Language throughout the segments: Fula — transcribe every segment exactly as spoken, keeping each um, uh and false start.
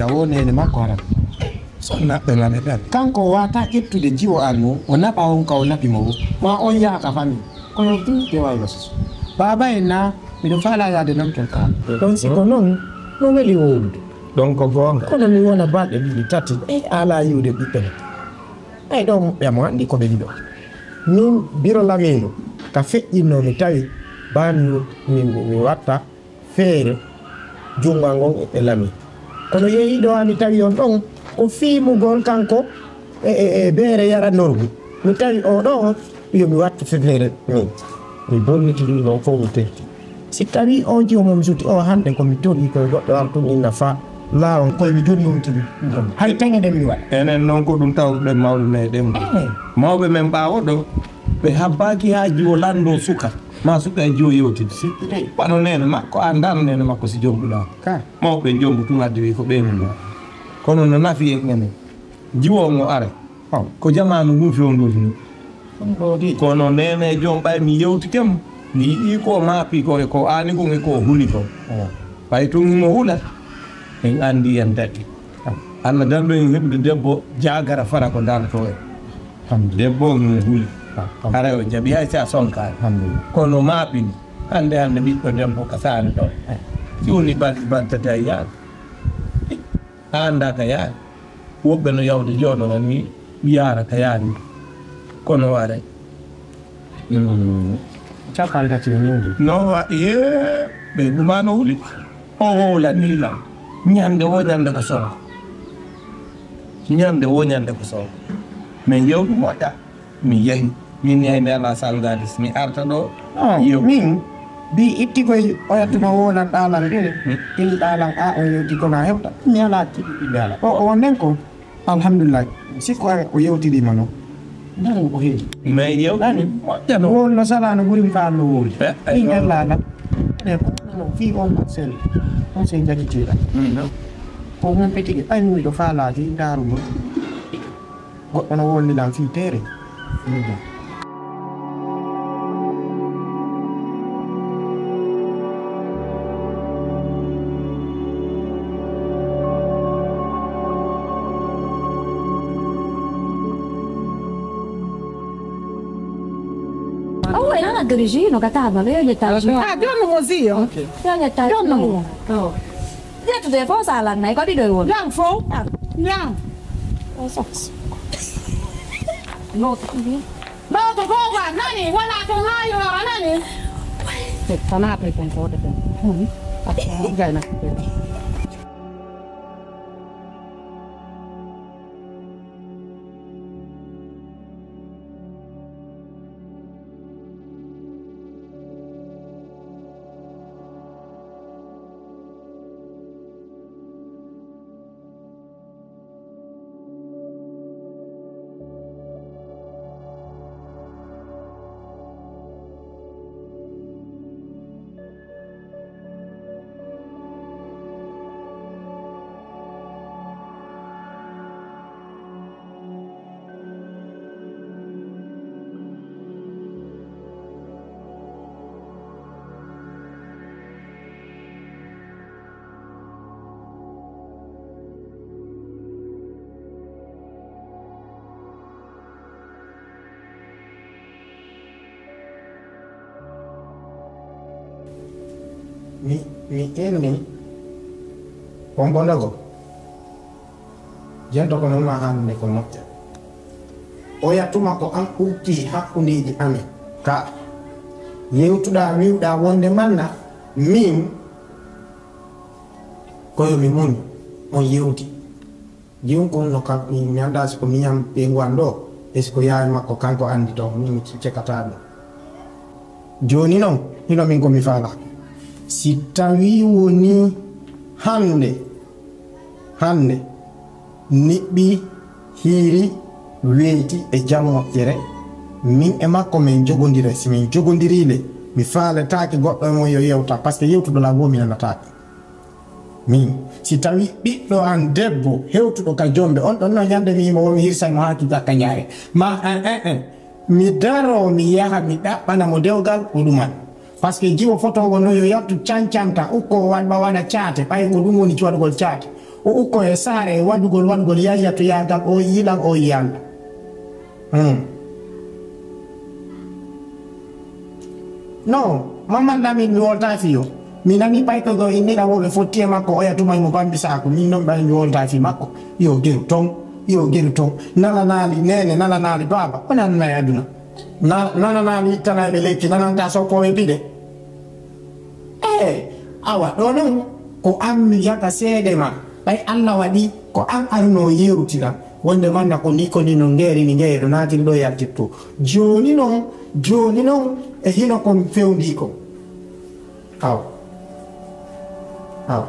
A wo neene makko hara. Sonna ɓe ngam e ɓen. Kanko o waata ƴettude jiwo an o, o naɓa on ka o naɓi mo wo. Ma on yaha ka fami. Kono ɗum ɓe waylo soso. Baaba en na, miɗo faala yaade non ton ka. Ɗon si ko non, no weli wowlude. Ɗon ko goonga. Kono mi wona balɗe ɗiɗi tati, e ala yiwde ɓiɓɓe ɓen. Ɓay ɗoo moƴƴa mo anndi ko ɓe ɗiɗo. Min biro lamiiɗo, ka feƴƴinnoo mi tawi baa mi, mi, mi, mi watta feere junngal ngon e lami. Kono yehi ɗo ami tawi on ɗon ko fiimugol kanko e, e, e beere yaranorgu. Mi tawi o ɗo on, yo mi wattu feere min. Mi bonniti ɗum ɗon fof mi tefti. Si tawi on jiwo mo mi suti o hannde ko mi toɗi koye goɗɗo am tun inna fa laawon koye mi jonni on tigi. Hay taŋe ɗen mi waɗa. Enen noon ko ɗum tawruɗen mawɓe meɗen. Eh. Mawɓe men ɓaawo ɗo, ɓe habbaaki haa jiwo lanndo suka. Ma suka e jiwo yewtidi. Wano neene makko, a ndaano neene makko si jombuɗaa. Ka. Mawɓe jombu tun addi wi ko ɓe mun ɗo. Kono no nafi en enen. Jiwo ngo are. Oh. Ko jamaanu ngun fewndooti ni. Ɗum ɗo di. Kono neene jom ɓay mi yewtike mo. Mi yiɗi ko maapi ko e ko aani kon e ko huli kon. Oh. Ɓay tun mo hula. En anndi en daɗi. Allah danɗo en heɓude debbo jaagara fara ko darto en. Alhamdulillah. Debbo on no huli. Alhamdulillah. Haray o jaɓi hay si a sonkaani. Alhamdulillah. Kono maaɓini. Hannde hannde ɓiɗɗo debbo ka saare ɗo. Si woni balɗe balɗe tati a yiyaani. A anndaa ka yaari. Woɓɓe no yawde jooɗora ni yaara ka yaari. Kono waray. Mm. Capanɗe tati e ñeenti. No wa-, yee, ɓe ɗuma no wuli. O wowlanii lan. Ñande wo ñande ko Sonko. Ñande wo ñande ko Sonko. Min yewtu moƴƴa. Mi yehi. Min yehi mi alaa salgaadis. Mi arta ɗo. Oh, yew. Min, bi itti koy o yettuno wowlan ɗaalan ɗe. Hmm. Ɗin ɗaalan a o yewti kono a heɓta. Mi alaa kiɗi ɗi mi alaa. O, o nen ko. Alhamdulillah. Sikko ay o yewtiri ma no. Nan ko heewi. Mais yew. Nani? Moƴƴa no. Won no sala no ɓuri mi faam no wowli. Eh, eh, ɗin no. Ella na. Ene ko no fi on parcelle. On se jagitiiɗa. Mm, no. Ko mon petigi ay mi ɗo faalaaki ndaarugol. Goɗɗo no wolni lan fii teere. Awo, ena na dirigi no ka taaba, no yo ɲetta. Ah, jonno mo zio. Ok. Yo ɲetta. Jonno mo. Oh. Ɲettude fof so a lannay ko ɗiɗo e won. Jam fof. Ah. Jam. O soks. No. Ɗo ko googo a nani, wala ko ŋaayo a nani. Tanaa to kon ko de kon. Hmm. Asa gayna. Mi, mi inni on bondogo. Jento ko noon ma hannde ko moƴƴa. Oya tuma ko an ɓurti hakkundeeji amen. Ka yewtuɗaa wiwɗaa wonde manna min ko yo mi muñ on yewti. Jiyum ko no kam mi mi anndaa si ko miñam ɓe nguwan ɗo e si ko yaawi makko kanko anndi to min mi cekataa ɗum. Jooni noon hino min ko mi faalaa. Si tawii wonii hannde Hannde niɓɓi hiiri weeti e jam moƴƴere. Min e makko min jogondira. Si min jogondirii le mi faaletaake goɗɗo e mon yo yewta par ce que yewtuɗo laa woo mi nanataake. Min si tawii ɓiɗɗo an debbo hewtuɗo ka jombe on ɗon no ñande mi yimo womi hirsay mo haa ki jakka ñaare ma en en en mi daroo mi yaha mi ɗaɓɓana mo dewgal ko ɗuman. Par ce que jiwo foto ngo no yo yaltu cancanta ukko o waɗ ma waɗa caate ɓay ko ɗum woni cuwaɗugol caate. O ukko e saare e waɗugol, waɗugol yayya to yaagal, o yilan, o yiyan. Hmm. No, Mamman Lamin mi wolta fiyo. Mi nani payto ɗo innira wo ɓe fotti e makko, oya tuma mo bambi saako. Min non ɓay mi wolta fi makko. Yo geru ton, yo geru ton. Nala naali, nene, nala naali, baaba. O nanana e aduna. Na-, nana naali ittana ɓe lekki, nananta soppo ɓe piɗe. Eh, awa, ɗo non, ko an mi yaka seede ma. Ɓay Allah waɗi, ko an arno yewtira. Wonde manda ko ni, ko ni no ngeeri, ni ngeeri, no naatiri ɗo yaltitto. Jooni non, jooni non, e hino kon fewndi kon. Aw. Aw.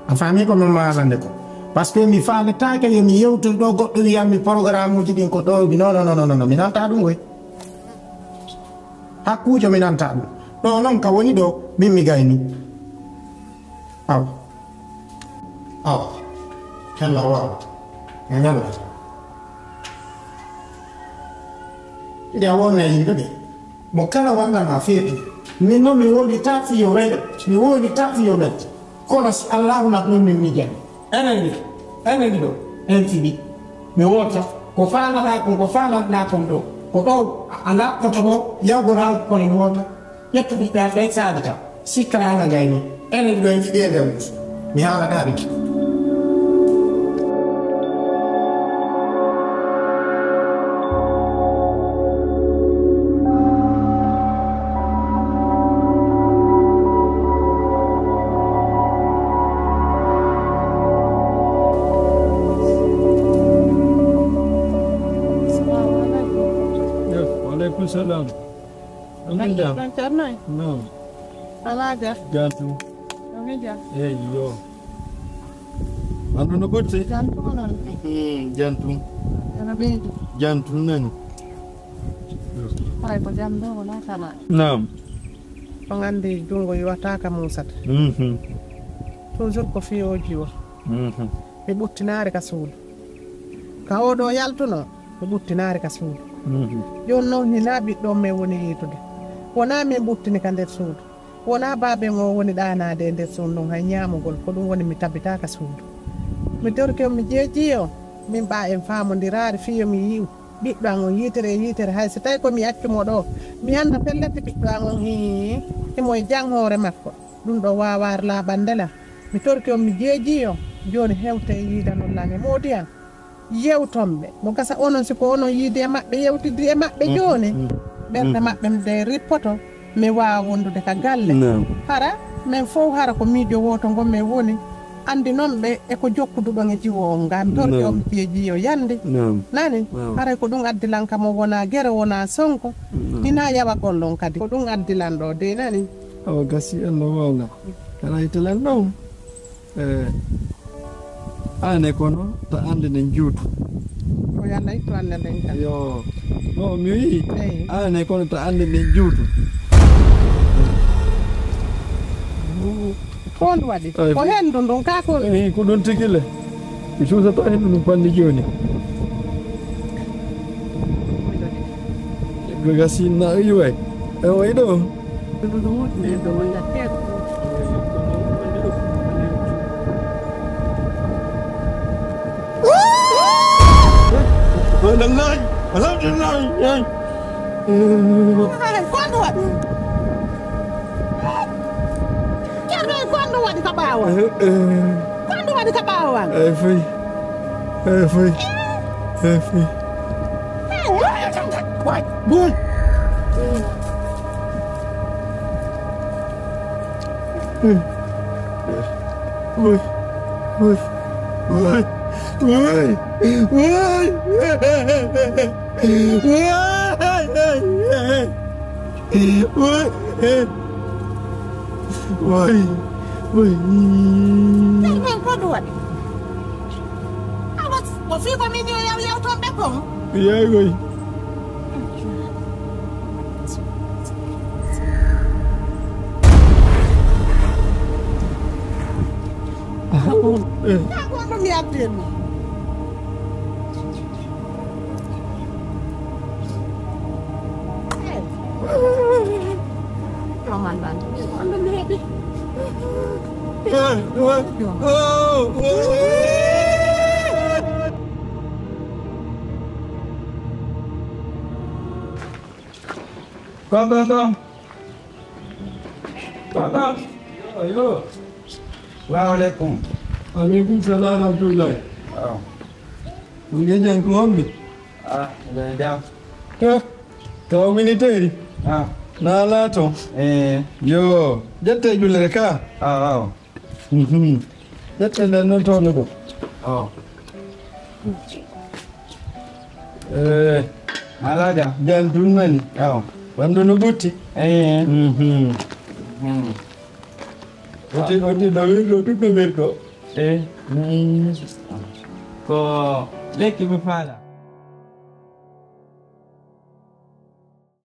A faami ko min maarande ko? Parce que mi faaletaake yo mi yewtoy ɗo goɗɗo wiyammi programme uji ɗin ko ɗo. Non, non, non, non, non. Mi nanta ɗum koy. Hakkuujo mi nanta ɗum. Ɗo non ka woni ɗo, min mi gayni. Aw. Aw. Kella waaw. Ngalla. Nde a wonna yimɓe ɓe. Mo kala wannama feetu. Min noon mi woni tafiyo weɗo. Mi woni tafiyo weɗo. Kono si Allahu na ɗum min mijan. Enen ɗi. Enen ɗi ɗo. En fiɗi. Mi wota. Ko faalaɗa kon, ko faalaɗa kon ɗo. Ko ɗo a laɓɓoto ɗo, yawgora kono mi wota. Ƴettu ɓiɓɓe am ɓen saabita. Sikka ana gayni. Enen ɗi ɗo en fiɗi e nder mum. Mi haalata ɗum. Wa alaikum salam. An jam? Ɗon Ceerno en? Naam. Alaa ga? Jantum. Ɗon e jam? Eyi, yo. Andu no ɓurti? Jantum onon? Hmm, jantum. Ana ɓeydi? Jantum nani. Haray ko jam ɗo wona kala. Naam. On anndi junngo yiwataaka muusata. Mhm. Toujours ko fiyooji o. Mhm. Mi ɓuttinaare ka suudu. Ka oɗo yaltuno, mi ɓuttinaare ka suudu. Mhm. Jooni noon hinaa ɓiɗɗo on min woni yiitude. Wonaa min ɓuttini ka nder suudu. Wonaa baaben o woni ɗaanaade e nder suudu ndun hay ñaamugol. Ko ɗum woni mi tabitaaka suudu. Mi torki on, mi jeejii on. Min ɓaa en faamondiraali fii yo mi yi'u ɓiɗɗo an on yiitere e yiitere. Hay si tawi ko mi accu mo ɗo, mi annda pellet ɓiɗɗo an on hii, himo e jam hoore makko. Ɗum ɗo waawaare laaɓande lan. Mi torki on, mi jeejii on. Jooni hewte e yiidanol lan e moodi an. Yewton ɓe. No gasa onon, si ko onon yiidi e maɓɓe, yewtidi e maɓɓe jooni. Ɓerɗe maɓɓe nde rippoto, mi waawa wondude ka galle. Naam. Hara, men fow hara ko miijo wooto ngo men woni. Anndi non ɓe e ko jokkuduɗon e jiwo on ngaa. Mi torki on, mi jeejii yo yandi. Naam. Nani? Naam. Haray ko ɗum addi lan ka mo wonaa gere, wonaa sonko. Naam. Hinaa yawa gollon kadi. Ko ɗum addi lan ɗo de, nani? Awa gasi, Allah wawla. Kala ite lan ɗon. Eh, ane kono ta ande nden juutu. Ko yalla ittu ande nden kan. Yo. No, mi wi. Eyi. Ane kono ta ande nden juutu. Ko on waɗi? Ay, ko hendu ndun ka ko? Eh, ko ɗon tigi le. Mi suusata hendu ndun panni jooni. Ko gasi na iway. E o iɗo. Alhamdulillahi, alhamdulillahi. Ko ndu waɗi? Ceerno en, ko ndu waɗi ka ɓaawo? Ko ndu waɗi ka ɓaawo an? Ay, fay. Ay, fay. Ay, fay. Boy. Boy. Boy. Boy. Boy. Boy. Way, way, way. Ko ɗum waɗi? Awa, ko fii ko min yo yaw yawtoon ɓe kon? Yeegoy. Ko ɗum yaltirmi. Oman ban. Kom, kom, kom. Kom, kom. Yo, yo. Salamu aleykum. Aleykum salam wa rahmatullahi. Waaw. Ɗum ye jam ko homɓe? Ah, ene jam. Eh, to militaire? Ah. Naalaa to. Eh. Yo, ƴette jullere ka. Ah, waaw. Mhm. Ƴette nden noon towno ɗo. Oh. Eh. Alaa jam. Jam tun nani. Oh. Ɓanndu no ɓutti. Eh. Mhm. Hmm. Oti, oti, ɗo wirɗo, ɗuɗɗo wirɗo. Eh. Mm. Ko lekki mi faala.